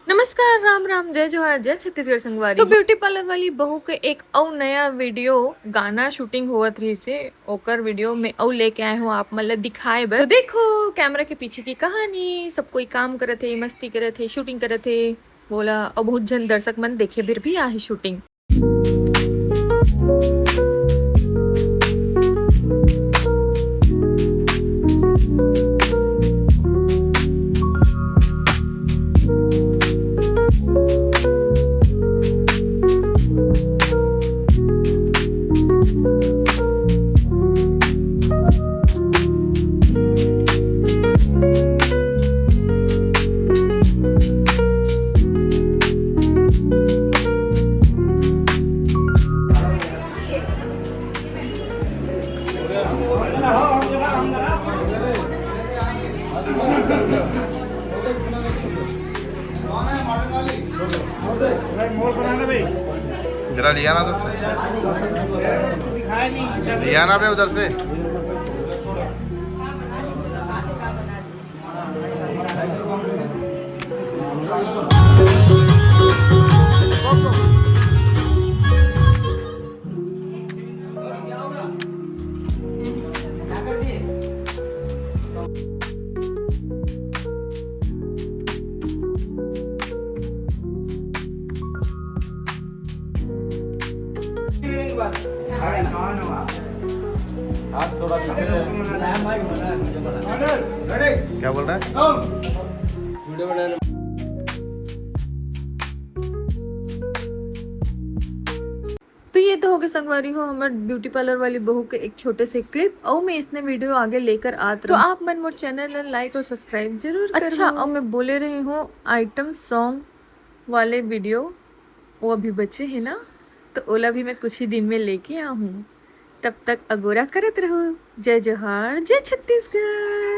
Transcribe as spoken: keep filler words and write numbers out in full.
नमस्कार, राम राम, जय जोहार, जय छत्तीसगढ़ संगवारी। तो ब्यूटी पार्लर वाली बहू के एक अउ नया वीडियो, गाना शूटिंग होवत रहिसे, ओकर वीडियो में अउ लेके आए हूँ आप मन ल दिखाए बर। तो देखो कैमरा के पीछे की कहानी, सब कोई काम करत हे, मस्ती करत हे, शूटिंग करत हे, बोला, अउ बहुत झन दर्शक मन देखे बर भी आहे शूटिंग। जरा लिया ना उधर से, लिया ना बे उधर से। क्या बोल रहा है? तो ये तो हो गए संगवारी हो हमर ब्यूटी पार्लर वाली बहू के एक छोटे से क्लिप। और मैं इसने वीडियो आगे लेकर आत रहूं। तो आप मन मोर चैनल ला लाइक और सब्सक्राइब जरूर करहू। अच्छा, और मैं बोले रही हूँ आइटम सॉन्ग वाले वीडियो, वो अभी बचे है ना, तो ओला भी मैं कुछ ही दिन में लेके आहूँ। तब तक अगोरा करत रहू। जय जोहार, जय छत्तीसगढ़।